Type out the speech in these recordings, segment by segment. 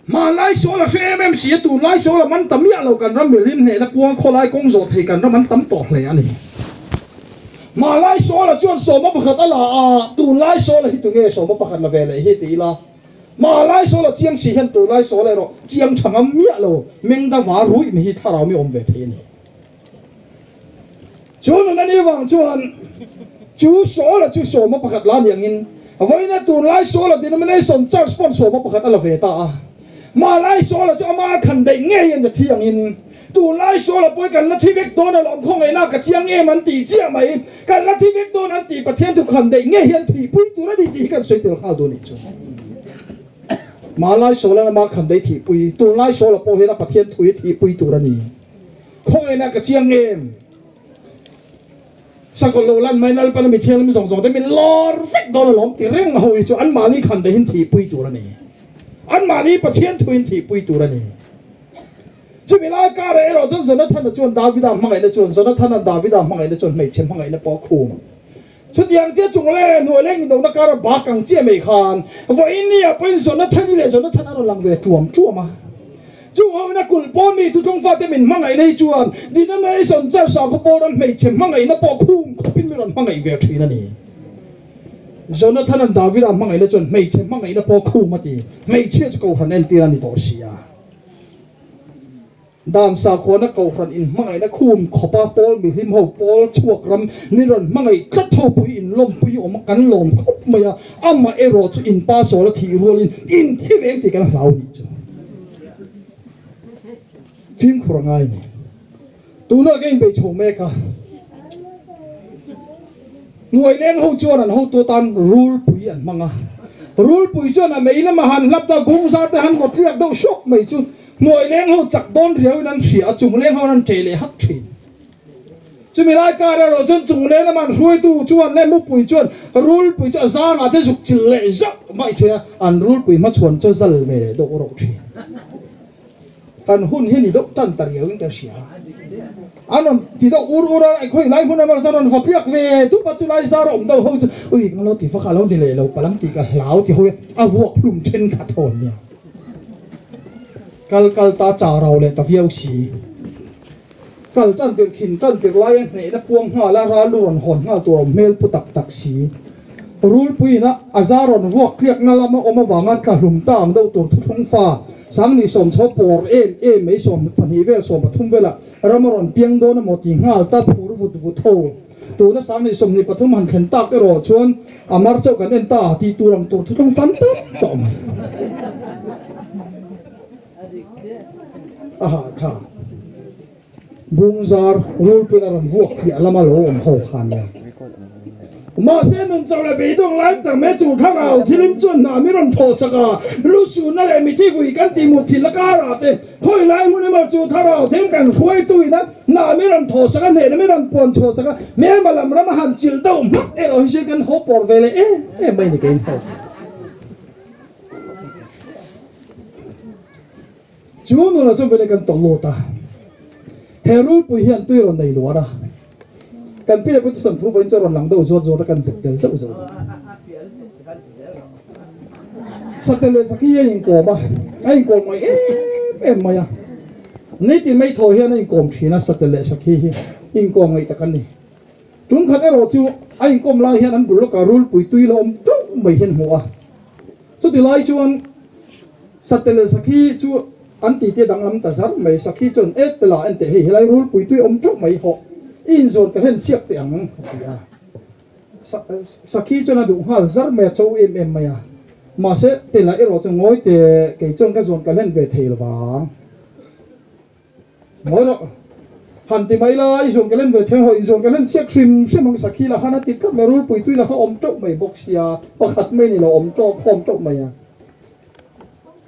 Hmanlai sual a hre em em si a, tunlai sual a man ta miah lo, kan ram mihlim hnehna kuang khawlai kawng zawh thei kan ram an tam tawh hle a ni. Hmanlai suala chuan sawma pakhat a la a, tunlai suala hi tunge sawma pakhat la ve leh hi ti ila, hmanlai suala chiang si hian tunlai suala erawh chiang tha ngam miah lo, mengda var ruih mi hi thlarau mi awm ve thei a ni. Chu nun a nih vang chuan chu Saul-a chu sawma pakhat la ni angin vawiina tunlai Saul-a denomination church pawn sawma pakhat a la ve ta a. Hmalai Saul-a chu ama a khan daih ngei a ni thi angin tunlai Saul-a pawh hi kan la thi vek dawn alawm khawngaihna ka chiang em an tih chiah mai. Kan la thi vek dawn an tih Pathian thu khan daih ngei hian thihpui tur a ni tih hi kan sawi tel nghal dawn a nih chu. Hmalai Saul-a'n ama khan daih thihpui, tunlai Saul-a pawh hian a Pathian thu hi thihpui tur a ni. Khawngaihna ka chiang em? Sakawlh lo lan mai Lalpana mi thianghlim zawng zawng te min lawr vek dawn alawm ti reng ho hi chu anmahni khan dahin thihpui tur a ni. Anmahni Pathian thuin thihpui tur a ni. Chumi lai karah erawh chuan Jonathana chuan Davida hmangaihna chuan Jonathana Davida hmangaihna chuan hmeichhe hmangaihna pawh a khum. Chutiang chiah chung leh hnuai leng indona kara bak ang chiah mai khan vawiin ni ah pawhin Jonathani leh Jonathan a rawn lang ve tuam tuam a. Chung ho in a kulh pawn mi thuthlung fate min hmangaihna hi chuan denomination church sakhaw pawl ram hmeichhe hmangaihna pawh khum khawpin mi rawn hmangaih ve thin a ni. Jonathan an Davida hmangaihna chuan hmeichhe hmangaihna pawh khum a ti. Hmeichhia chu kohhran entir a ni tawh si a. Dan sakhuana kohhran in hmangaihna khum khawpa pawl mihlim ho pawl chhuak ram min rawn hmangaih tlat ho pawh hi in lawmpui awm a, kan lawm khawp mai a, amah erawh chu in pa sawl a thih rualin in thi veng tih kan hlau nih chu fimkhur a ngai a ni. Tunah ka inbeih chho mek a, hnuai leng ho chuan an hotu atan rulpui an hmang a, rulpui chuan a mei lamah han hlap ta bung zar te han ngawt riak deuh hrawk mai chu Hnuai leng ho chak dawn riau in an hria a, chung leng ho an ṭeh leh hak ṭhin. Chumi lai kar erawh chuan chung leng lama an hruaitu chuan leh mupui chuan rulpui chu a zangah te zuk chil leh zauh mai thei a, an rulpui hmachhuan chu zal ve leh deuh rawh ṭhin. Kan hun hi ni deuh tan ta riau in ka hria. An rawn ti deuh ur ur a, khawi lai hmun emaw chuan rawn vaw tliak ve dup a, chulai zar a awm deuh ho chu ui ka lo ti vak a, a lo ni leh lo palang tih ka hlau ti ho hi a vuak hlum thenkhat ho an nia. Kal kal ta chau rau leh ta viau si. Kal tan tirh khin tan tirh laia hnehna puang nghal a, ral lu rawn hawn nghal tur awm hmel pu tak tak si. Rulpuiin a a za rawn vuak tliakna lama awm avanga tla hlum ta ang deuh tur thuthlung fa Sangni sawmchho pawr em em mai 12 vel 13 velah ram a rawn piang dawn emaw ti nghal ta phur vut vut ho. Tuna Sangni 23 han thlen tak erawh chuan a mar chauh kan en ta tih tur ang tur thuthlung fan tam tawh mai. A hahthlak. Bungzar rulpui a rawn vuak piah lama lo awm ho kha nia. Mahse nun chauh leh beidawng lai tak mai chu thlarau thilim chuan hna mi rawn thawh sak a, lusunna leh mithi vui kan tih mut thil a karah te khawi lai hmun emaw chu thlarau thilim kan hruaitu ina hna mi rawn thawh sak a, hnehna mi rawn puan chhuah sak a, hmelma lam rama han chilh deuh hmak erawh hi chu kan haw pawr ve leh em em mai ni kei in ho. Chu nula chu vele kan tawlh lut a, he rulpui hian tui rawn nei luar a, kan pi leh pu thusawn thu vawiin chu a rawn lang deuh zawt zawt a, kan zep tel zauh zauh bawk. Satel leh Saki hi a inkawm a, a inkawm ngai em em mai a, nitin mai thaw hian a inkawm thin a, Satel leh Saki hi inkawm ngaih tak an ni. Tum khat erawh chu a inkawm lai hian an bul lawkah rulpui tui la awm teuh mai hi an hmu a, chuti lai chuan Satel leh Sakhi chu an titi danglam ta zar mai. Sakhi chuan, E tela en teh hei helai rulpui tui awm teuh mai hawh, i inzawn ka hlen siak teh ang, a ti a. Sakhi chuan a duh nghal zar mai a, cho em em mai a. Mahse tela erawh chu ngawi teh, kei chuan ka zawn ka hlen ve thei lovang. Ngawi rawh. Han ti mai la, i zuan ka len ve thei haw, i zuan ka len siak hrim hrim ang sakhi la khan a ti tlat mai, rulpui tui la kha awm teuh mai bawk sia, pakhat mai ni lo awm tawk khawm teuh mai a.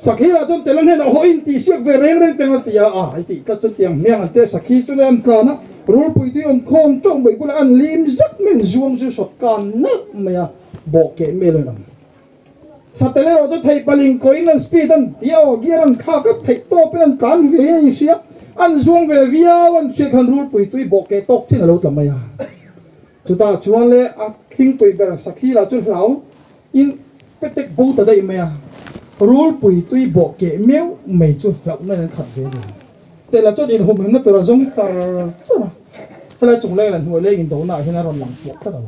Sakhi lah chuan tel a hnenah haw in tih siak ve reng reng teng a ti a, a i tih tlat chuan tiang hmiang an te sakhi chu an tlan a, rulpui tui awm khawm teuh mai bulah an lim zak mai, an zuang chu sawt kan nalh mai a, bawh keh mel an awm. Satel erawh chu theih paling kawiin an speed an ti a aw, gear an thlak a, theih tawpin an tlan ve a inhria, an zuang ve viau an hriat khan rulpui tui bawh keh tawk chin a lo tla mai a. Chutah chuan le a thingpui ber Sakhi lah chu hlau in petek bo ta daih mai a. Rulpui tui bawh keh meuh mai chu hlauhna in an khat ve a ni. Tela chuan inhumhimna tur a zawng char char a, helai chung leng leh hnuai leng indona ah hian a rawn lang fiah tlat ang.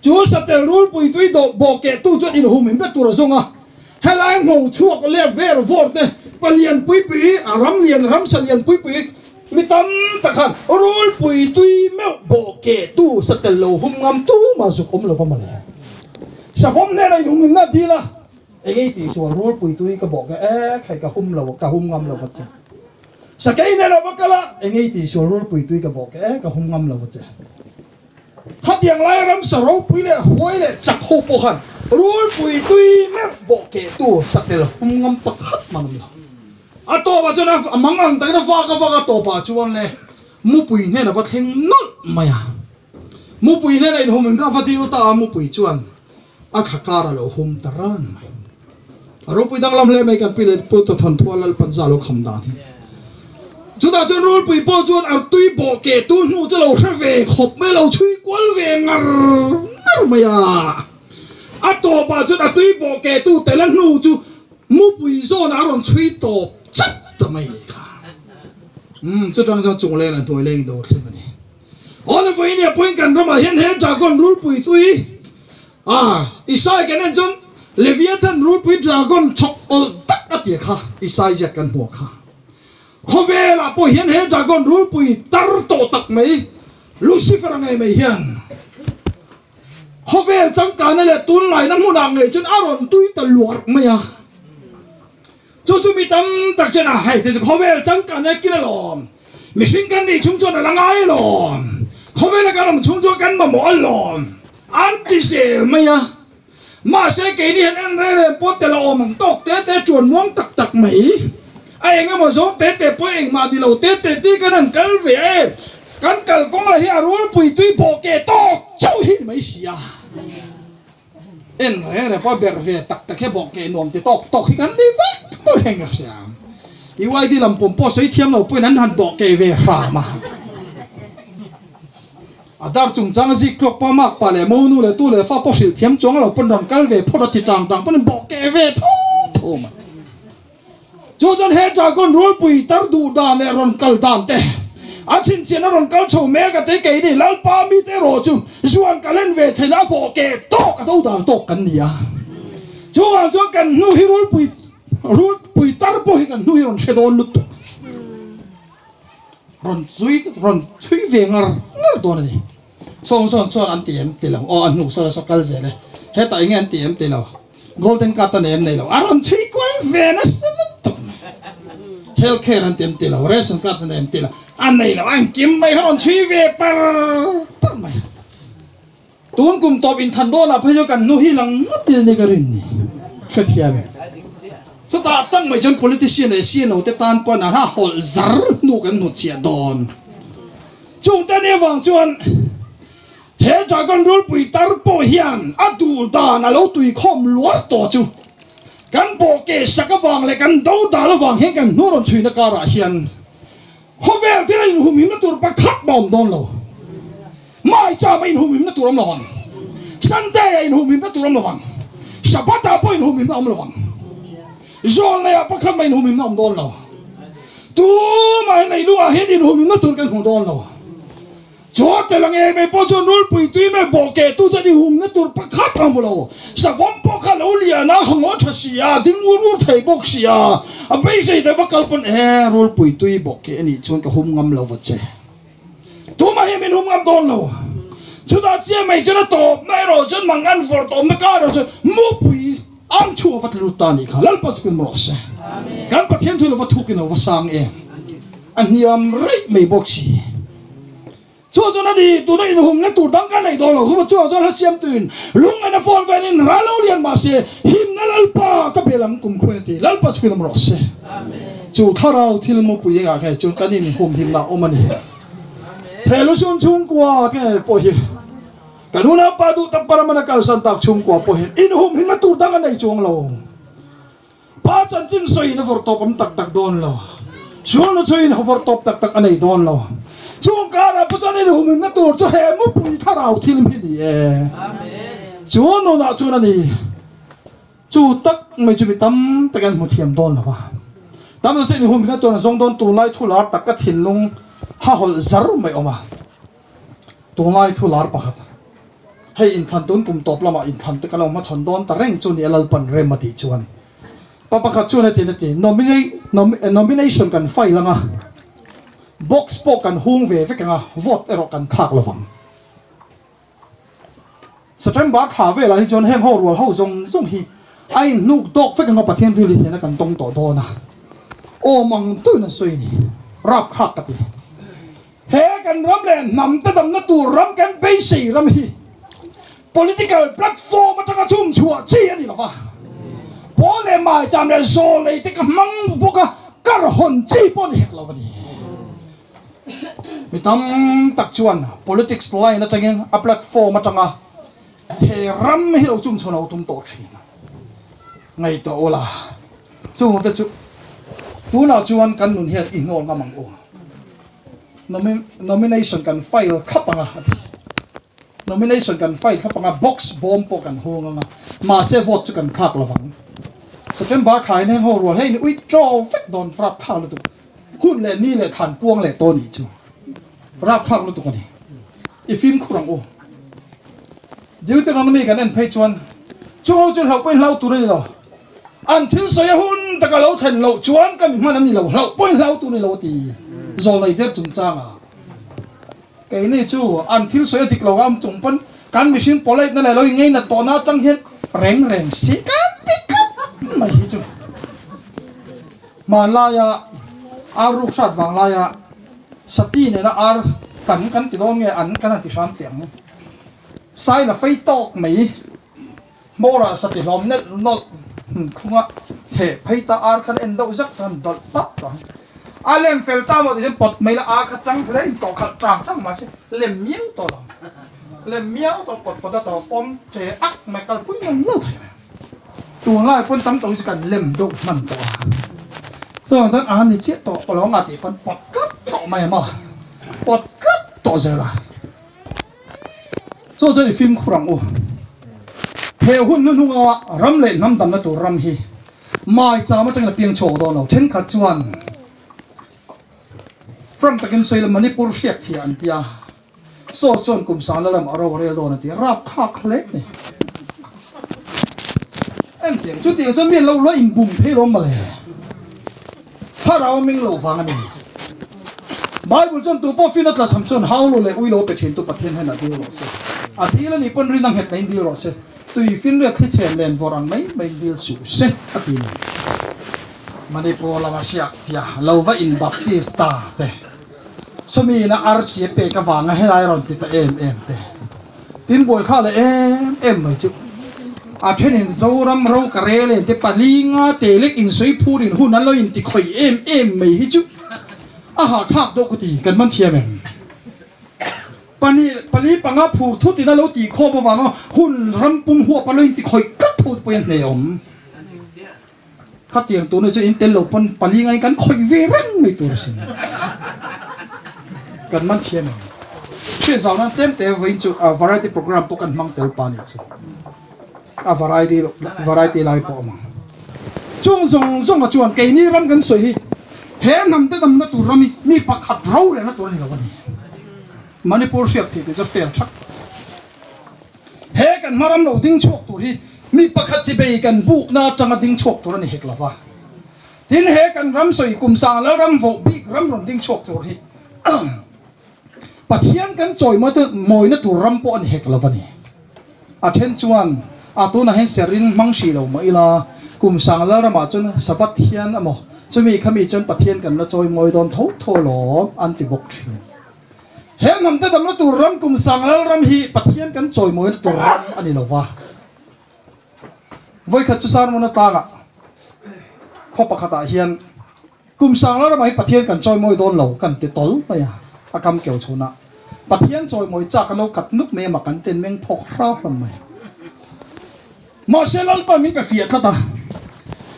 Chu satel rulpui tui dawh bawh keh tu chuan inhumhimna tur a zawng a, helai ngho chhuak leh vel vawr te palian pui pui, ram lian ramsa lian pui pui mi tam tak khan rulpui tui meuh bawh keh tu satel lo hum ngam tu mah zuk awm lo va mawle. Savawm hnenah inhumhimna a dil a, Engei tih sual rulpui tui ka bawh ka ek hei ka hum lo ka hum ngam lo va che. Sakei hnenah va kal a, Engei tih sual rulpui tui ka bawh ka ek ka hum ngam lo va che. Khatiang lai ramsa ropui leh huai leh chak ho pawh khan rulpui tui meuh bawh kehtu satel hum ngam pakhat man awm lo. A tawpah chuan a mang ang takin a vak a vak a tawpah chuan le mupui hnenah va thleng nawlh mai a. Mupui hnenah inhum in a va dil ta a, mupui chuan a thla kar a lo hum ta ran mai. A ropui danglam hle mai kan pi leh pu ta thawnthual Lalpanza lo kham dan hi. Chutah chuan rulpui pawh chuan artui bawh keh tu hnu chu lo hre ve khawp mai, lo chhui kual ve ngar ngar mai a. A tawpah chuan a tui bawh keh tu tel a hnu chu mupui zawnah a rawn chhui tawp chat ta mai leh kha. Umm chutang chuan chungleng leh hnuaileng in do thleng a ni. Aw vawiin ah pawhin kan ramah hian he dragon rulpui tui Ah, Isai kan en chuan Leviathan rulpui dragon chhawk awlh tak a tia kha Isai ziak kan hmuh kha. Khawvelah pawh hian he dragon rulpui tar tawh tak mai Lucifer a ngei mai hian khawvel changkana leh tunlaina hmunah ngei chuan a rawn tui ta luar mai a. Chu chu mi tam tak chuan a hei te chu khawvel changkana kil alawm. Mihring kan nih chhung chuan a la ngai alawm. Khawvela kan awm chhung chuan kan mamawh alawm. An ti zel mai a. Mahse keini hian en reng reng pawh tel a awm ang tawk te te chuan muang tak tak mai. A eng emaw zawng te te pawh engmah ni lo te te tih kan han kal ve a e. Kan kalkawng lah hi a rulpui tui pawh ke tawk chauh hi ni mai si a. En reng reng pawh berh ve tak tak hi bawh keh nuam ti tawk tawk hi kan ni vek tawh heng ka hria. UID lam pawm pawh sawi thiam lo pawhin an han bawh keh ve hram a. A dar chungchang a zik tluak pa mak pa leh monu leh tu leh fa pawh hrilh thiam chuang lo pawn rawn kal ve phawt a ti tang tang pawn bawh keh ve tho tho mai. Chu chuan he dragon rulpui tar duh dan leh rawn kal dan te a chhinchhian a rawn kal chho mek a te keini Lalpa mite erawh chu zuan ka len ve theihna a bawh keh tawk a do dan tawk kan ni a. Chuvang chuan kan hnu hi rulpui rulpui tar pawh hi kan hnu hi rawn hre dawn lutuk. Rawn chui rawn chhui ve ngar ngar dawn a ni. Sawng sawn chuan an ti em ti lo. Aw a hnuk sawn a saw kal zel e. Hetah enge an ti em ti lo. Golden card a nei em nei lo. A rawn chhui kual ve nasa lutuk mai. Health care an ti em ti lo. Ration card a nei em ti lo. A nei lo. A engkim mai kha rawn chhui ve par par mai. Tun kum tawp inthan dawnah phei chuan kan hnu hi lang ngawt in ani ka rin ni. Hrethiam em? Chutah tak mai chuan politician leh CNO te tan pawh an ha hawlh zar hnu kan hnutchhiah dawn. Chungte ni avang chuan he dragon rulpui tar pawh hian a duh dan a lo tuikhawm luar tawh chu kan bawh keh sak avang leh kan do dal avang hian kan hnu rawn chhuina karah hian khawvel thil a inhumhimna tur pakhat mah a awm dawn lo. Maicham a inhumhimna tur a awm lo vang. Sunday a inhumhimna tur a awm lo vang. Shabbat ah pawh inhumhimna a awm lo vang. Zawlneiah pakhat mah inhumhimna a awm dawn lo. Tumah hi neilungah hian inhumhimna tur kan hmu dawn lo. Chaw tel ang em em pawh chuan rulpui tui mai bawh keh tu chuan inhumna tur pakhat a hmu lo. Savawm pawh kha lo lian a, hangaw tha si a, ding ur ur thei bawk si a. A beisei te va kal pawn e, rulpui tui bawh keh anih chuan ka hum ngam lo va che. Tumah hi min hum ngam dawn lo. Chutah chiah mai chuan a tawpna erawh chuan mang an vawrh tawpna kar erawh chuan mupui ang thu a va tla lut ta a nih kha. Lalpa chu min rawh se. Kan Pathian thu lo va thuk in lo va sang em. A hniam raih mai bawk si. Chu chuan a ni tuna inhumna tur dang ka nei dawn lo. Chu chuan chuan hla siamtuin lungngaihna phone velin ral lo lian mah se himna Lalpa ka bel ang kum khuain a ti. Lalpa chu min rawh se. Chu thlarau thil mupui engah nge chuan kan inhumhimna a awm a ni. He lusun chhungkua nge pawh hi kan unaupa duh tak Paramana kalsan tak chhungkua pawh hian inhumhimna tur dang a nei chuang lo. Pa chanchin sawiin a vawrh tawp awm tak tak dawn lo. Sualna chhuiin a vawrh tawp tak tak a nei dawn lo. Chung karah pawh chuan inhumhimna tur chu he mupui thlarau thil hi ni e. Chu nunah chuan a ni. Chu tak mai chu mi tam tak an hmu thiam dawn lo va. Tam lo chu in hum hian tuan a zawng dawn tunlai thu lar tak ka thinlung ha hawlh zar mai awm a. Tunlai thu lar pakhat hei inthlan tun kum tawp lamah inthlan te ka lo hmachhawn dawn ta reng chu ni a Lalpan rem a tih chuan pa pakhat chuan heti in a ti nomination kan file anga box pawh kan hung ve vek anga vote erawh kan thlak lovang. September thla velah hi chuan heng ho rual ho zawng zawng hi a inhnuk dawk vek anga Pathian rili hian a kan tawng tawh dawn a, awm ang tuin an sawi a ni, rapthlak ka ti. He kan ram leh hnam te damna tur ram kan beisei ram hi political platform atanga chhum chhuah chi a ni lo va, pawl leh maicham leh zawl nei te ka hmang bawk a, kar hawn chi pawh a ni hek lo a ni. Mi tam tak chuan politics line atangin a platform atanga he ram hi lo chum chhuah lo tum tawh thin a. Ngaihtuah ula, chungte chu tunah chuan kan nun hian i hnawl ngam ang u. Nomination kan file thlap anga a ti. Nomination kan file thlap anga box bawm pawh kan hung anga mahse vote chu kan thlak lovang. September thla in heng ho rual hei ni withdraw vek dawn rapthlak lutuk. Hun leh ni leh thlan puang leh tawh nih chu rapthlak lutuk a ni. I fimkhur ang u. Deuteronomy kan en phei chuan chung ho chu hlauh pawhin hlau tur a ni lo. An thil sawi a hun taka lo thlen loh chuan ka mi hman a ni lo, hlauh pawhin hlau tur a ni lo a ti. Zawlnei der chungchangah keini chu an thil sawi a dik lo a awm chung pawn kan mihring polite na leh lo inngeinat tawhna atang hian reng reng si kan ti tlat mai hi chu. Hmanlaia ar ruk hrat vanglaia sati nena ar kan kan ti dawn nge an kan han ti hram teh ang. Sai la fei tawk mai hmawrah sati hlawm nelh nawlh hmun khunga theh phei ta ar khan en deuh zak chuan dawlh pap tawh ang. A lem fel ta maw ti chuan pawt mai la ar kha chang hle in tawh khalh chang chang mahse lem miau tawh lo ang. Lem miau tawh pawt pawt a tawh pawm che ak mai kalpui ngun ngun thei mai. Tunlai pawn tam tawh hi chu kan lem deuh hman tawh a, chuvang chuan a ni chiah tawh lo anga tih pawn pawt tlat tawh mai a maw, pawt tlat tawh zel a. Chu chuan i fimkhur ang u, he hun hnuhnunga ram leh hnam damna tur ram hi maicham atangin a piang chhuak dawn lo, thenkhat chuan frank takin sawi la Manipur hriat thiah an tia. Saw chuan kum sangna lam a ro a rel dawn a ti a, rapthlak hle a ni. Engtiang chutiang chuan mi an lo lo inbum thei lo mawle. Thlarau a meng loh vang a ni. Bible chuan tu pawh fin a tlachham chuan hau lo leh ui lo pe thin tu Pathian hian a dil rawh se. A dil a nih pawn rin a nghet na in dil rawh se. Tui finriat thli chhen len vawrh ang mai mai in dil suh se a ti ni. Manipur lama hriak thiah lo va in Baptist ta te. Sawmi ina arsi a pek avanga helai rawn ti ta em em te. Tin buai kha leh em em mai chu. A thenin Zoram ro ka rel en te pali nga te lek insawi phur in hun an lo inti khawih em em mai hi chu a hahthlak deuh ka ti kan man thiam em. Pahnih pali panga phur thut in a lo tih khawm avanga hun ram pum huap a lo inti khawih tlat tho te pawh hi a hne awm. Khatiang tuna chu in tel lo pawn pali ngai kan khawih ve reng mai tur asin. Kan man thiam ang. Hriat zau nan tlem te vawiin chu a variety program pawh kan hmang tel pa nih chu. A variety variety lai pawh awm ang. Chung zawng zawng a chuan keini ram kan sawi hi he hnam te damna tur ram hi mi pakhat ro rehna tur a ni lo a ni. Manipur hriat theih te chu fail thak. He kan hma ram lo ding chhuak tur hi mi pakhat chi bei kan bukna atanga ding chhuak tur a ni hek lo va. Tin, he kan ram sawi kum sang Lalram voh bik ram rawn ding chhuak tur hi Pathian kan chawi mawina tur ram pawh a ni hek lo va ni. A then chuan a tunah hian ser in hmang hrih lo mah ila kum sang Lalramah chuan Sabbath hian emaw chumi khami chuan Pathian kan la chawi mawi dawn tho tho alawm an ti bawk thin. He hnamte damna tur ram kum sang lal ram hi Pathian kan chawimawina tur ram a ni lo va. Vawikhat chu Sarmona tlangah khaw pakhatah hian kum sang lal ramah hi Pathian kan chawimawi dawn lo kan ti tawl mai a, a kam keu chhunah Pathian chawimawi chak a lo kat nuk mai a mak an ten meng phawk hrau hlawm mai. Mahse Lalpa min pe fiah tlat a,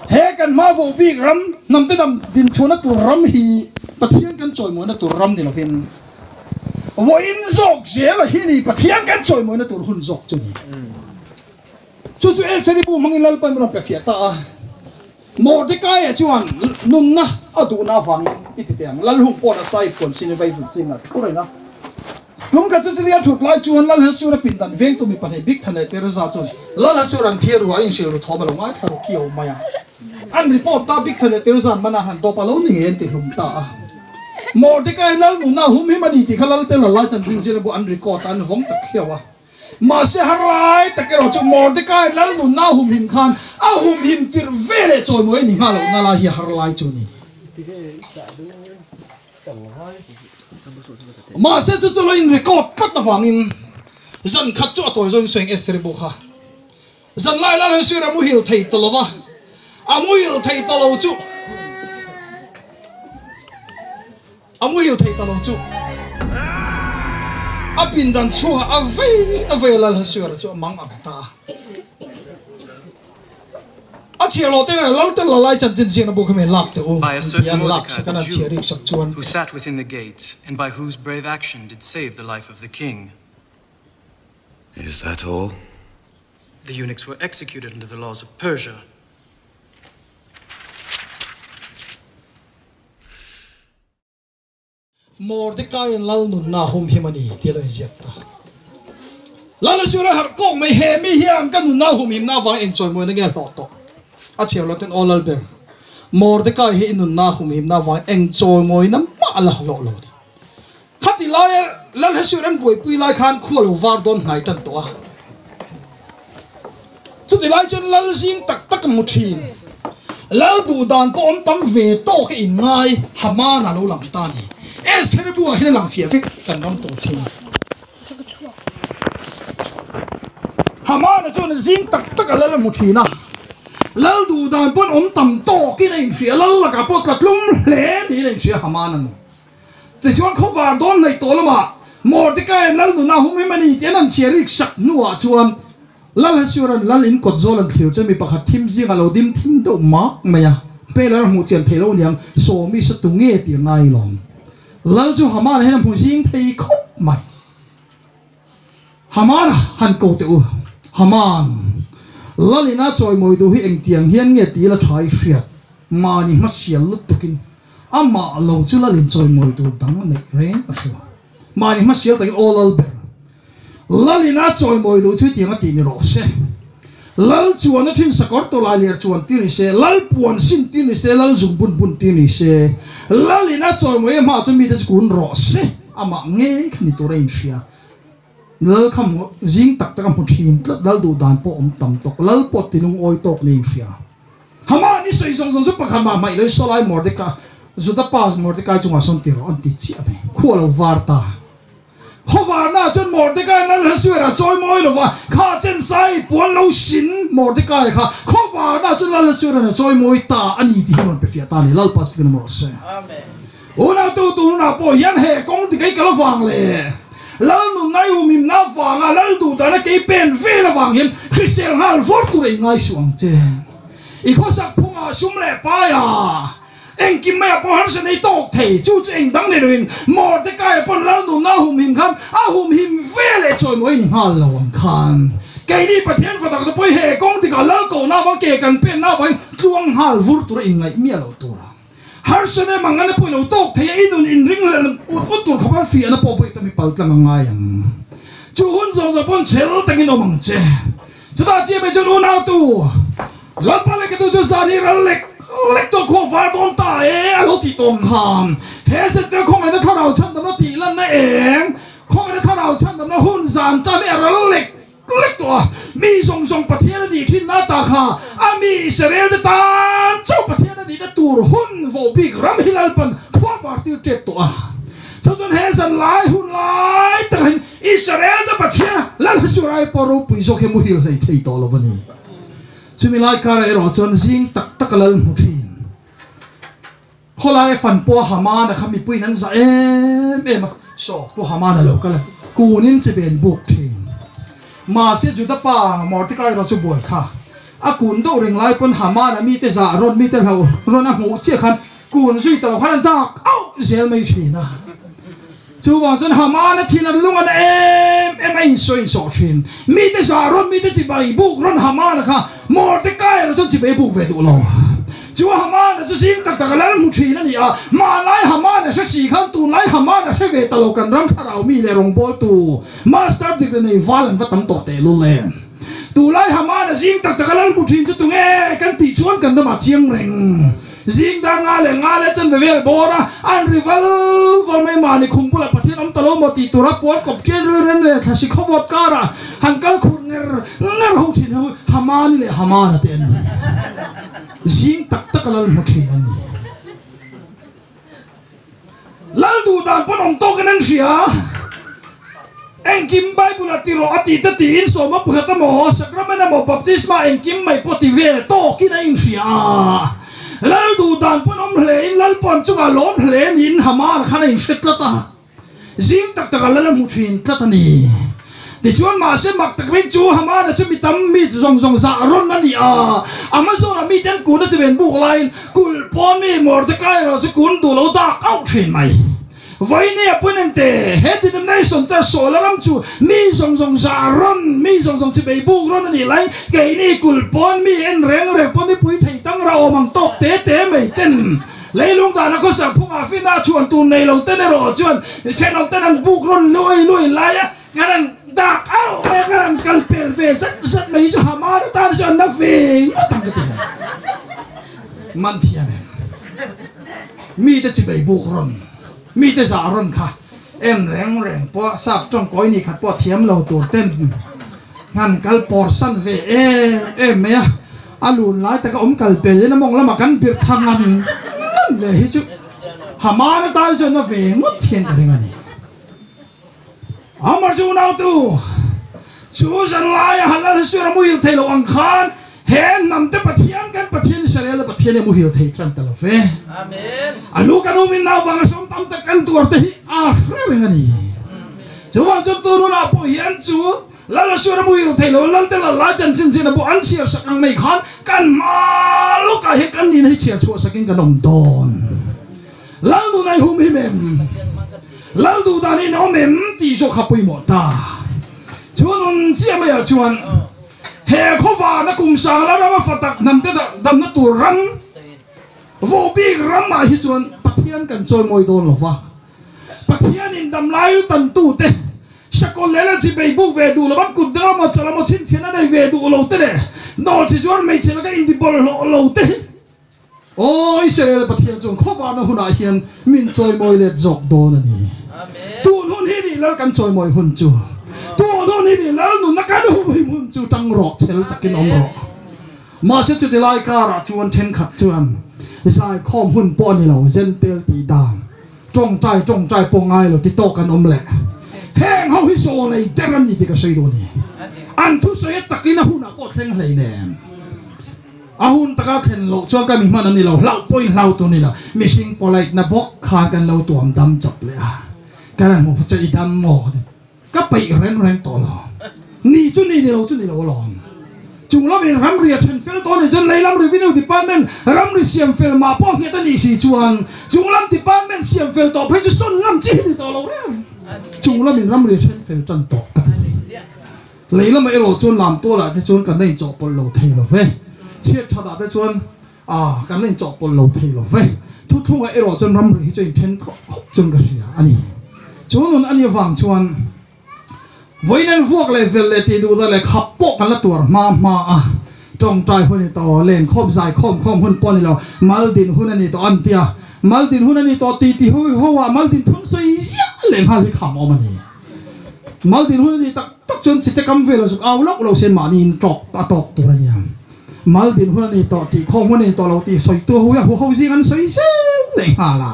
he kan hma vo bik ram, hnamte dam dinchhuahna tur ram hi Pathian kan chawimawina tur ram ni lovin, vawiin zawk zela hi ni Pathian kan chawimawina tur hun zawk chu ni. Chu chu Estheri bu hmangin Lalpa in rawn pe fiah ta a. Mordekaia chuan nunna a duhna avangin i ti teh ang. Lalhung paw'n a sai puan sin vai vun zingah thu reng a. Tum khat chu chutia thut lai chuan Lalhasura pindan vengtu mi pahnih Bigtha leh Teresa chuan Lalhasura an phiar ruah a inhrilh ru thawm a lo ngaithla ru kiau mai a. An report ta Bigtha leh Teresa an man a, han dawp a lo ni ngei an ti hlum ta a. Mordekai lal nunna a hum him a ni tih kha Lalte Lalai chanchin zir bu an record a, an vawng ta khiau a. Mahse har lai tak erawh chu Mordekai lal nunna a hum him khan a hum him tirh ve leh chawimawi a ni nghal lohna lai hi a har lai chu a ni. Mahse chu chu lo in record tlat avangin zan khat chu a tawi zawng sawi ang Esther-i pawh kha zan lai lai hian sir a muhil thei ta lo va, a muhil thei ta lo chu a muhil thei ta lo chu a pindan chhungah a vei a vei a lal sir chu a mang ang ta a. A chhiar lo te nen lal te la lai chanchin ziakna bu kha mi lak teh u By a an ti certain a, lak Mordecai sak the an chhiar Jew, rik sak chuan. who sat within the gates, and by whose brave action did save the life of the king. Is that all? The eunuchs were executed under the laws of Persia. Mordecai-a'n lal nunna a hum him a ni tih a lo inziak ta. Lal a sial a harh kawk mai, he mi hian ka nunna a hum himna avangin eng chawimawina nge a hlawh tawh? A chhiar lo ten aw lal ber, Mordecai hi i nunna a hum himna avangin eng chawimawina mah a la hlawh lo a ni. Khati laia Lal Hesiod an buaipui lai khan khua lo var dawn hnai tan tawh a. Chuti lai chuan lal zing tak tak a hmu thin. Lal duh dan pawh awm tam ve tawk a inngai Haman a lo lang ta a ni. Esther buah hian a lang fiah vek kan ram tur thil. Haman-a chuan zing tak tak a lal a hmu thin a. Lal duh dan pawh awm tam tawkin a inhria, lal lakah pawh tla tlum hle niin a inhria Haman-a nu. Tichuan khawvar dawn hnaih tawh lamah Mordecai lal nuna hum him a ni tih an han chhiar rik sak hnuah chuan Lal Hasueran lal in kawt zawl an thlir chuan mi pakhat thim zingah lo dim thim deuh mak mai a, hmel a hmuh chian theih lo niang sawmi sa tu nge tih a ngai lawm. Lal chu Haman hian a hmu zing thei khawp mai. Haman han ko teh u. Haman, Lal ina chawimawi duh hi engtiang hian nge tih ila tha i hriat? Mahni hmasial lutukin amah lo chu Lal in chawimawi tur dang a neih reng a hria. Mahni hmasial takin aw Lal ber, Lal ina chawimawi duh chu hetiang a tih ni rawh se. Lal chuan a thin sakawr tawlai liar chuan tir ni se, Lal puan sin tir ni se, Lal zung bun bun tir ni se, Lal ina chawimawi a hmaah chuan mite chu kun rawh se. Amah ngei kha ni tur a inhria. Lal kha hmu zing tak tak a hmu thin tlat, lal duh dan pawh awm tam tawk, lal pawh ti lungawi tawk ni inhria. Haman i sawi zawng zawng chu pakhat mah hmaih lo i saw lai Mordecai, Juda pa Mordecai chungah sawn ti rawh an ti chiah mai. Khu a lo var ta. Khaw varnaah chuan Mordecai lal Hasuerah chawi mawi lo va, kha chen sai puan lo sin Mordecai kha khaw varnaah chuan lal Hasueran a chawi mawi ta a ni tih hi rawn pe fiah ta a ni. Lalpa Stephen a rawh se. Amen. Unautu tunah pawh hian he kawng ti kei kal avang leh Lal nunna i umimna avanga Lal duhdana kei pen vel avang hian hrisel nghal vawr tur ei ngai suh ang che. I khawsak phungah sum leh paia engkim maiah pawh harsa nei tawk thei chu chu eng dang nei loin Mordecai pawn Lal nunna a humhim khan a humhim vel leh chawimawi ni nghal lo ang khan keini Pathian fatak te pawh hi he kawng tikah Lal kohna avang ke kan penna avangin tluang nghal vur tura inngaih miah lo tur ang. Harsat em ang, an a pawi lo tawk thei a, i nun inring leh ut ut tur khawp an fiahna pawh vawi tam i pal tlang a ngai ang. Chu hun zawng zawng pawn chhel takin awm ang che. Chutah chiah mai chuan unautu, Lalpa leh ka tu chu zan hi ral lek lek tawh khaw var dawn ta e a lo tih tawh ang khan he September khawngaihna thlarau chhandamna tih lanna eng khawngaihna thlarau chhandamna hun zan tan hi a ral lek Lek tawh a, mi zawng zawng Pathian a nih thin na ta kha a mi Israel te tan chauh Pathian a nihna tur hun vawh bik ram hi Lalpan khua var tir tet tawh a. Chu chuan he zan lai hun lai takah hian Israel te Pathian a Lal Hasurai pawh ropui zawk hi a muhil hlei thei tawh lo a ni. Chumi lai karah erawh chuan zing tak tak a Lal hmu thin. Khawlaia fan pawh Hamana kha mipuiin an zah em em a, saw Pu Hamana lo kal a, kunin che ben buk thin. Mahse Juda pa Mordecai erawh chu buai kha a kun deuh reng lai pawn Hamana mite zah rawn mite hlauh rawn a hmuh chiah khan kun zui ta lo khan an dak auh zel mai thin a. Chuvang chuan Hamana thin an lung a na em em a insawi insawh thin. Mite zah rawn, mite chibai buk rawn Hamana kha Mordecai erawh chuan chibai buk ve duh lo. Chu Hamana chu zing tak tak a lal hmu thin a ni a, hmanlai Hamana hre si khan tunlai Hamana hre ve ta lo kan ram thlarau mi leh rawngbawltu Master degree nei val an va tam tawh tehlul em. Tunlai Hamana zing tak tak a lal hmu thin chu tunge kan tih chuan kan ramah chiang reng. Zing dar nga leh nga leh chanve vel bawr a, an ri val val mai mahni khum bulah Pathian awm ta lo maw tih tura puan kawp ṭian ril rem leh thlasi khawvawt karah han kal khur nger nger ho ṭhin ho Hamani leh Hamana te an ni. Zing tak tak a lal hmu ṭhin an ni. Lal duh dan pawn awm tawkin an hria. Engkim Bible a ti rawh a ti te tiin sawma pakhat emaw, sacrament emaw, baptisma engkim mai pawh ti ve tawkin a inhria a. Lal duh dan pawn awm hle in Lal pawn chungah lawm hle niin Haman khan a inhre tlat a. Zing tak takah lal a hmu thin tlat a ni. Tichuan mahse mak tak mai chu Hamana chu mi tam mi zawng zawng zah rawn a ni a, Amazon-a mite an kun a chi ven buk laiin kulh pawn mi Mordecai erawh chu kun duh lo dak auh thin mai. Vawiin appointment te he denomination church Sawla ram chu mi zawng zawng zah rawn, mi zawng zawng chi bei buk rawn a nih laiin keini kulh pawn mi en reng reng pawn nipui thei tang ra awm ang tawk te te mai ten Leilung dana khawsak phungah fina chhuan tur nei lo ten erawh chuan thenawm ten an buk rawn luai luai lai a, kan han dak auh mai a, kan han kal pel ve zat zat mai hi chu Haman atan chuan na ve ngawt ang ka ti lo. Man thiam em? Mite chibei buk rawn, mite zah rawn kha en reng reng pawh sap tawngkawi ni khat pawh thiam lo tur ten han kal pawr san ve em em mai a. A lun lai taka awm kal pel in a mawng lamah kan birh tha ngan ngan ve hi chu Haman atan chuan a ve ngawt hian ka ring a ni. Amar chu unautu chu zan laia Halal hi suar a muhil thei lo ang khan he hnam te Pathian kan Pathian Israel te Pathian hi a muhil thei tan ta lo ve. A lu kan um in naupang a sawm tam tak kan tuar te hi a hre reng a ni. Chuvang chuan tun hunah pawh hian chu Lal a suar a muhil thei lo, Lal te lal lai chanchin zin a bu an chhiar sak ang mai khan kan hma lawkah hian kan nihna hi chhiar chhuah sakin kan awm dawn. Lal nun ai hum him em? Lal duh dan in awm em? tih zawk kha pawimawh ta. Chu nun chiah maiah chuan he khawvana kum sang la rama fa tak hnam te damna tur ram vohbik ramah hi chuan Pathian kan chawimawi dawn lo va. Pathianin damlai lu tantute, Sakawlh leh la chibei buk ve duh lo, an kut dang emaw chal emaw chhinchhian a nei ve duh lo te leh nawl chi zuar hmeichhe laka intibawl hlawh lo te hi Aw Israel Pathian chuan khawvarna hunah hian min chawimawi let zawk dawn a ni. Tun hun hi nih lal kan chawimawi hun chu, tun hun hi nih lal nunna kan humhim hun chu tang rawh, chhel takin awm rawh. Mahse chuti lai karah chuan thenkhat chuan zaikhawm hun pawh a ni lo, Zentel tih dan. Tawngtai tawngtai pawh ngai lo ti tawk an awm leh. Heng ho hi saw nei der an ni tih ka sawi duh a ni. An thusawi a takin a hunah pawh thleng hlei nen. A hun taka thlen loh chuan ka mi hman a ni lo, hlauh pawhin hlau tur ni lo. Mihring polite na bawk khan kan lo tuam dam chawp leh a. Ka rawn hmuh phawt chuan i dam maw? Ka peih reng reng tawh lo. Ni chu ni, ni lo chu ni lo alawm. Chung lamin ramri a then fel tawh a nih chuan leilam Revenue Department ramri siam fel mah pawh nghet a nih si chuan chung lam department siam fel tawh phei chu sawn ngam chi hi ni tawh lo reng reng. Chung lamin ramri a then fel tan tawh ka ti. Leilamah erawh chuan lam tualah te chuan kan la inchawhpawlh lo thei lo ve. Chhiat thatah te chuan A, kan la inchawhpawlh lo thei lo ve. Thuthlungah erawh chuan ramri hi chu a inthen khawp khawp chuan ka hria a ni. Chu nun a nih avang chuan vawiin an vuak leh vel leh tih duh dah leh khap pawh kan la tuar hma hma a. Tawngtai hun a ni tawh, len khawm zai khawm khawm hun pawh a ni lo, mal din hun a ni tawh an ti a. Mal din hun a ni tawh tih ti ho ho ah mal din thun sawi ziah leh nghal hi kham awm a ni. Mal din hun a nih tak tak chuan chite kam vel a zuk au loh loh se mahni in tawk a tawk tur a nia. Mal din hun a ni tawh tih khawm hun a ni tawh lo tih sawitu ho hi a huho zing an sawi zel leh nghal a.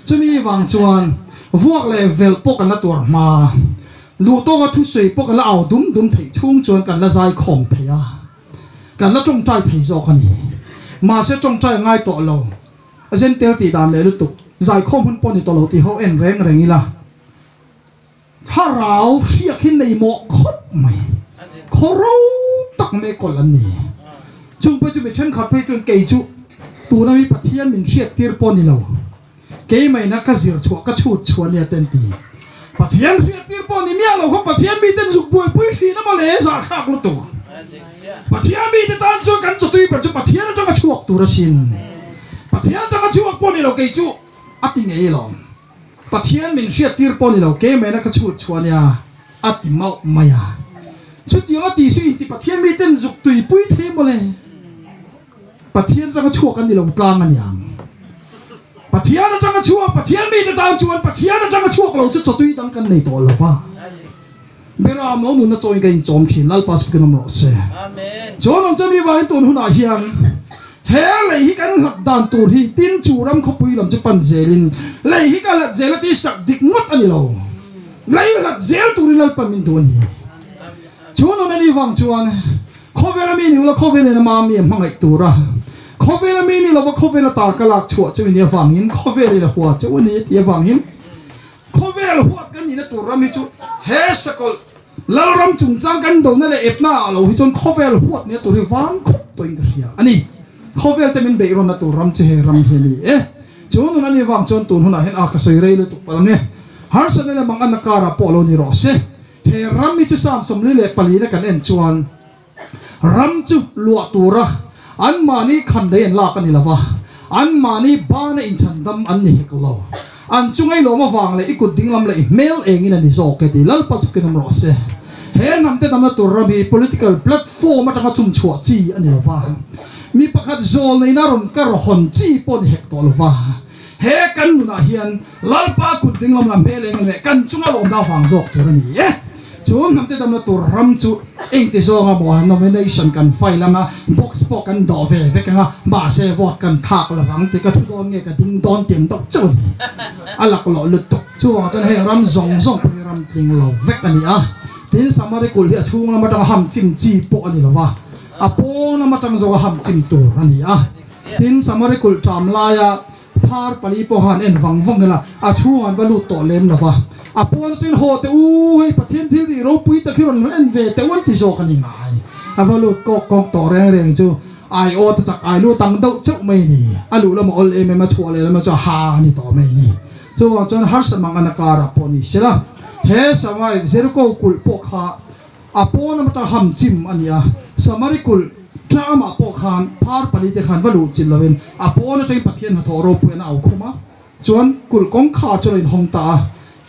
Chumi vang chuan vuak leh velh pawh kan la tuar hma, luh tawnga thusawi pawh kan la au dum dum theih chhung chuan kan la zai khawm thei a, kan la tawngtai thei zawk a ni. Mahse tawngtai a ngai tawh lo, a zen tel tih dan leh lutuk, zai khawm hun pawh a ni tawh lo tih ho en reng reng ila. Thlarau hriak hi nei mawh khawp mai, khaw ro tak mai kawlh an ni. Chung phei chu mi thenkhat phei chuan kei chu tuna mi Pathian min hriat tir pawh ni lo, keimahina ka zir chhuah ka chhut chhuah nia te an ti. Pathian hriattir pawh ni miah lo kha Pathian miten zuk buaipui thin a mawle zahthlak lutuk. Pathian mite tan chuan kan chawtui ber chu Pathian atanga chhuak tur asin. Pathian atanga chhuak pawh ni lo kei chu a ti ngei alawm. Pathian min hriattir pawh ni lo keimahna ka chhut chhuah nia a ti mauh mai a. Chutiang a ti su inti Pathian miten zuk tuipui thei mawle. Pathian atanga chhuak an ni lo tlang a niang. Pathian atanga chhuak, Pathian mite tan chuan Pathian atanga chhuak lo chu chawtui dang kan nei tawh lo va. Beram lo nunna chawiin ka inchawm thin, Lalpa sakin awm rawh se. Chuan awm chuan mi vangin tun hunah hian he lei hi kan hlat dan tur hi tin chu ram khawpui lam chu pan zelin lei hi ka hlat zel a tih sak dik ngawt a ni lo. Lei hlat zel turin Lalpan min duh a ni. Chu nun a nih vang chuan khawvela mi ni ula khawvel in a mami a hmangaih tur a, khawvela mi ni lova khawvel ata ka lak chhuah chu i nih avangin khawvel in a hua cheu a ni tih avangin khawvel huat kan nihna tur ram hi chu he sakawlh Lalram chungchang kan dona leh epna ah lo hi chuan khawvel huat nihna tur hi vang khawp tawhin ka hria a ni. Khawvel te min beih rawnna tur ram chu he ram hi a ni e. Chu nun a nih vang chuan tun hunah hian a ka sawi rei lutuk palh ang e. Harsatna leh manganna karah pawh lo ni rawh se. He ram hi chu Psalm 44 na kan en chuan ram chu luah tura anmahni khan lei an lak a ni lo va, anmahni bana inchhandam an ni hek lo. An chunga i lawm avang leh i kut dinglam leh i hmel engin a ni zawk e ti Lalpa chhukin awm rawh se. He hnamte damna tur ram hi political platform atanga chum chhuah chi a ni lo va, mi pakhat zawl neihna rawn kar hawn chi pawh a ni hek tawh lo va. He kan nunah hian Lalpa kut ding lam lam hmel eng leh kan chunga lawmna vang zawk tur a ni e. Chu hnamte damna tur ram chu engti zawnga maw nomination kan file anga box pawh kan dawh ve vek anga mahse vote kan thak lovang tih ka thu dawn nge ka ding dawn tiang deuh chauh a ni. A laklawh lutuk. Chuvang chuan heng ram zawng zawng pawh hi ram tling lo vek a ni a. Tin Samari kulh hi a chhung lam atanga ham chim chi pawh a ni lova, a pawn lam atang zawka ham chim tur a ni a. Tin, Samari kulh ṭam laia phar pali pawh khan en vang vang ila, a chhungah an va lut tawh lem lo va. A pawn atangin haw teh u, hei Pathian thil ri ropui tak hi rawn en ve teh u an ti zawk a ni ngai. A va lut kawk kawk tawh reng reng chu ai aw ta chak ai lut ang deuh chauh mai a ni. A luh lamah awl em em a, chhuah leh lamah chu a ha a ni tawh mai a ni. Chuvang chuan harsa mang an a karah pawh ni sela, he Samari Jeriko kulh pawh kha A pawn amata ham chim a ni a, Samari kulh tlamah pawh khan phar palite khan va luh chilh lovin a pawn atangin Pathian hnathawh ropui an au khum a, chuan kulh kawngkhar chu a lo inhawng ta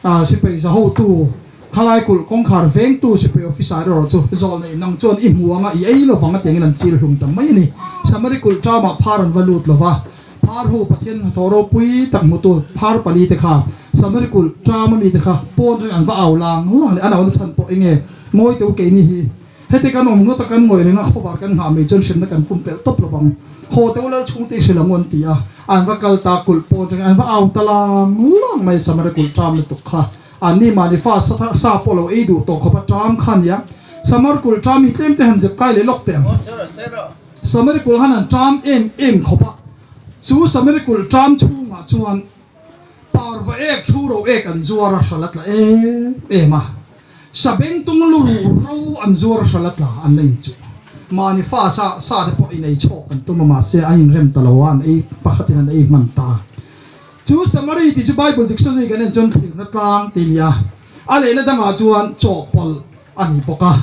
a, sipai za hotu khalai kulh kawngkhar vengtu sipai officer erawh chu zawl nei nang chuan i hmu anga i ei lovang a tiangin an chil hlum ta mai a ni. Samari kulh tlamah phar an va lut lova, Phar ho Pathian hnathawh ropui tak hmutu phar pali te kha Samari kulh ṭam ami te kha pawn reng an va au lang lang leh an au na chhan pawh enge ngawi teu keini hi heti kan awm ngawt a kan ngawih reng a khawvar kan nghah mai chuan hrimna kan pumpelh tawp lovang haw teu lal chhung te i hrilh ang u an ti a an va kal ta kulh pawn reng an va au ta lang lang mai Samari kulh ṭam lutuk kha an ni mahni fa sa pawh lo ei duh tawh khawp a ṭam kha nia Samar kulh ṭam hi tlem te han zep kai leh lawk teh ang. Samari kulh han an ṭam em em khawp a, chu Samari kulh ṭam chhungah chuan parva ek thu ro ek an zuar a hral a tla em em a, sabengtung lu ruh ro an zuar a hral a tla an la inchuh. Mahni fa sa sa te pawh inei chhawk an tum a, mahse an inrem ta lo a, an ei pakhatin an ei hman ta. Chu Samari tih chu Bible dictionary kan en chuan thlirna tlang tih a ni a, a lehna dangah chuan chawhpawlh a ni bawk a.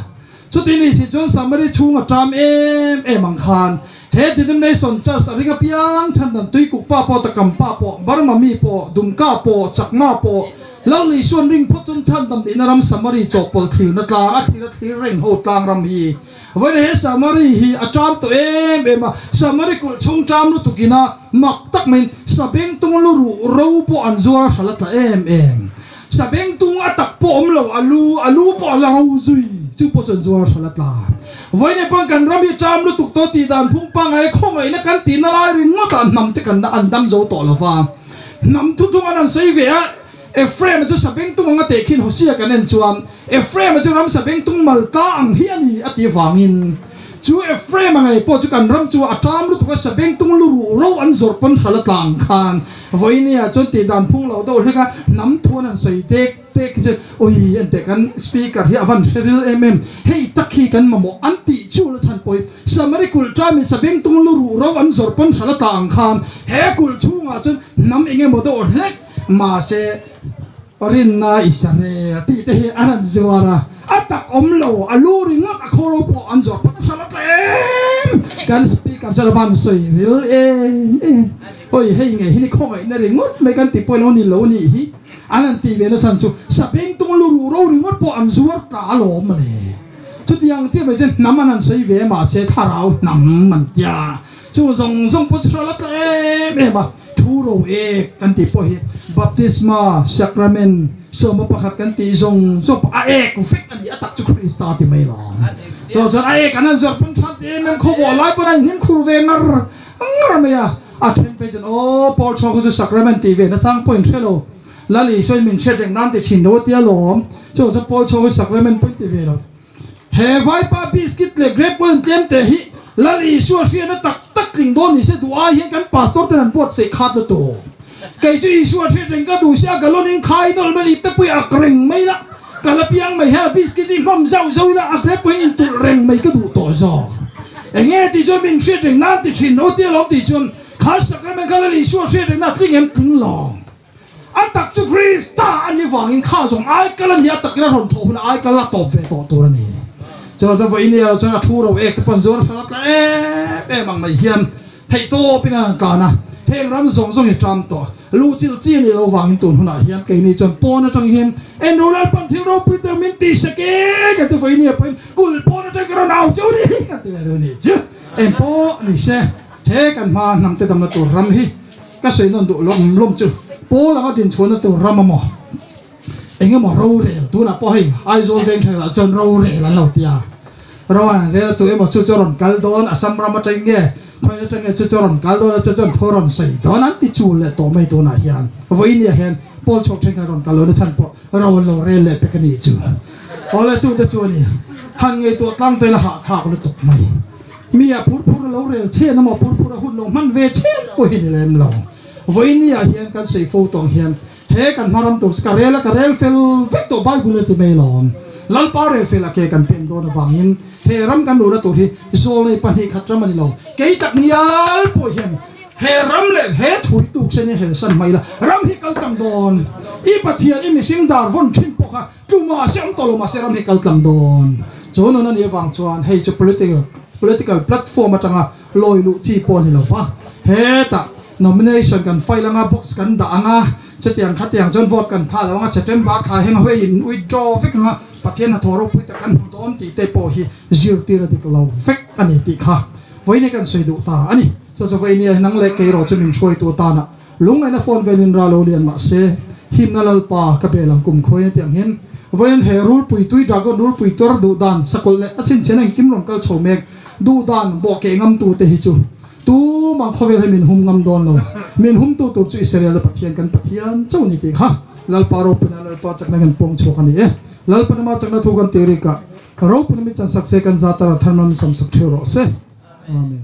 Chuti ni si chuan Samari chhung a ṭam em em ang khan he denomination church a ring apiang chhan dan Tuikuk pa pawh, Takam pa pawh, Burma mi pawh, Dumka pawh, Chakma pawh, Lal Isuan ring phawt chuan chhandam nihna ram Samari chawhpawlh thlirna tlang a thlir a thlir reng ho tlang ram hi vawiin he Samari hi a ṭam tawh em em a. Samari kulh chhung ṭam lutuk ina mak tak maiin sabengtung lu ruh ro pawh an zuar a hral a tla em em. Sabengtung a tak pawh awm lo, a lu, a lu pawh a la ro zui, chu pawh chuan zuar hral a tla. Vawiin pawn kan ram hi ṭam lutuk tawh tih dan phung pangngai khawngaihna kan tihna lai ringawtah hnam te kan an dam zo tawh lo va. Hnam thuthung an han sawi ve a, Ephraim-a chu sabengtung anga tehkhin Hosea kan en chuan Ephraim-a chu ram sabengtung malta ang hi a ni a tih vangin chu Ephraim-a ngei pawh chu kan ram chu a ṭam lutuk a, sabengtung lu ruh ro an zawrh pawn hral a tla ang khan Vawinia chuan tih dan phung lo deuh hlek a, hnam thuan an sawi tek tek hi chuan ui enteh kan speaker hi a van hre ril em em, hei tak hi kan mamawh an tih chu la chhan pawhin Samari kulh ṭamin sabengtung lu ruh ro an zawrh pawn hral a tla ang khan he kulh chhungah chuan hnam eng emaw deuh hlek mahse. Rinna i sa rel tih te hi an han zuar a, a tak awm lo, a lu ringawt a khaw ro pawh an zuar phawt a hran a tlem. Kan speaker chuan a van sawi ril em em, Awi hei ngei hi ni khawngaihna ringawt mai kan ti pawhin aw ni lo nih hi an han tih ve nachhan chu sabengtung lu ruh ro ringawt pawh an zuar ta alawm le. Chutiang chiah mai chuan hnam an han sawi ve mahse thlarau hnam an tia. Chu zawng zawng pawh chu hrual a tla em em a, thu ro ek kan tih pawh hi baptisma, sacrament, sawma pakhat kan tih zawng zawng pawh a ek vek a ni, a tak chu Krista ti mai lo. Chu chuan a ek an han zawrh pawn tha em em khawvawh lai pawn a inhnim khur ve ngar ngar mai a, a then phei chuan aw Paul chhuak kha chu sacrament tih ve nachang pawh in hre lo, Lal Isua in min hriat reng nan ti thin lo a tia lawm, chu chuan Paul chhuak hi sacrament pawh in ti ve lo. He vaipa biscuit leh grape oil tlem te hi Lal Isua hriatna tak tak tling dawn ni se duh ai hian kan pastor ten an buatsaih khat lutuk. Kei chu Isua hriat reng ka duh si a gallon in khai nawlh mai ip te pui ak reng mai la, ka la piang mai hian a biscuit hi hmam zauh zauh ila a grape oil in tulh reng mai ka duh tawh zawk. Enge tih chuan min hriat reng nan ti thin lo tia lawm tih chuan kha sacrament kha Lal Isua hriat rengna tling em tling lo. A tak chu Krista a nih vangin kha zawng ai kal a ni, a takin a rawn thawh hunah ai kal a tawp ve tawh tur a ni. Chuan chuan vawiin erawh chuan a thu ro ek te pawn zuar hral a tla em em ang mai hian theih tawpin a rawn tlan a, heng ram zawng zawng hi ṭam tawh luh chilh chi a nih loh vangin tun hunah hian keini chuan pawn aṭang hian Enro Lalpan thil ropui deuh min tih sek e kan ti vawiin erawh pawhin kulh pawn aṭang ka rawn au chauh a ni kan ti ve deuh a ni chu. Engpawh ni se he kan hma hnamte damna tur ram hi Ka sawi nawn duh lawm lawm chu Paul anga dinchhuahna tur ram a maw? Eng emaw rorel tunah pawh hei Aizawl veng thenah chuan rorel an lo ti a, ro an rel a tu emaw chu chu a rawn kal dawn Assam ram atang nge khawi atang nge chu chu a rawn kal dawn a chu chuan thu a rawn sawi dawn an ti chul leh tawh mai tunah hian vawiin ah hian Paul chhuak thenkhat rawn kal lohna chhan pawh ro an lo rel leh pek a nih chu. Awle chungte chu a ni han ngaihtuah tlang te la hahthlak lutuk mai. Mi a phur phur a lo rel chhen emaw phur phur a hun lo hman ve chhen pawh hi ni lem lo. Vawiin ah hian kan sawi fo tawng hian he kan hma ram tur chu ka rel a, ka rel fel vek tawh Bible a ti mai lawm. Lalpa rel fel a ke kan pen dawn avangin he ram kan luhna tur hi zawlnei 2 khat ram a ni lo. Kei tak ngial pawh hian he ram leh he thu hi tuk sen in helsan mai la, ram hi kal tlang dawn. I Pathian i mihring dar vawn thin pawh kha Tlu mahse awm tawh lo mahse ram hi kal tlang dawn. Chu nun a nih avang chuan hei chu political political platform atanga lawi luh chi pawh a ni lo va. Hetah nomination kan file anga box kan dah anga chutiang khatiang chuan vote kan tha lo anga September thla heng hawei in withdraw vek anga Pathian hnathawh ropui tak kan hmu dawn tih te pawh hi zirtir a dik lo vek a ni tih kha vawiin kan sawi duh ta a ni. Chu chu vawiin nang leh kei erawh chu min hruaitu atana Lungngaihna phone velin ra lo lian mah se, himna Lalpa ka bel ang kum khuain a tih ang hian vawiin he rulpui tui dragon rulpui tuar duh dan sakawlh leh a chhinchhian engkim rawn kal chho mek duh dan bawhkeh ngam tu te hi chu tumah khawvel hi min hum ngam dawn lo. Min hum tu tur chu Israel a Pathian kan Pathian chauh ni tih kha Lalpa ropuina Lalpa chakna kan pawng chhuak a ni e. Lalpa nama chakna thu kan tih rikah ropuina min chansak se kan za tara tharman min samsak theu rawh se. Amen.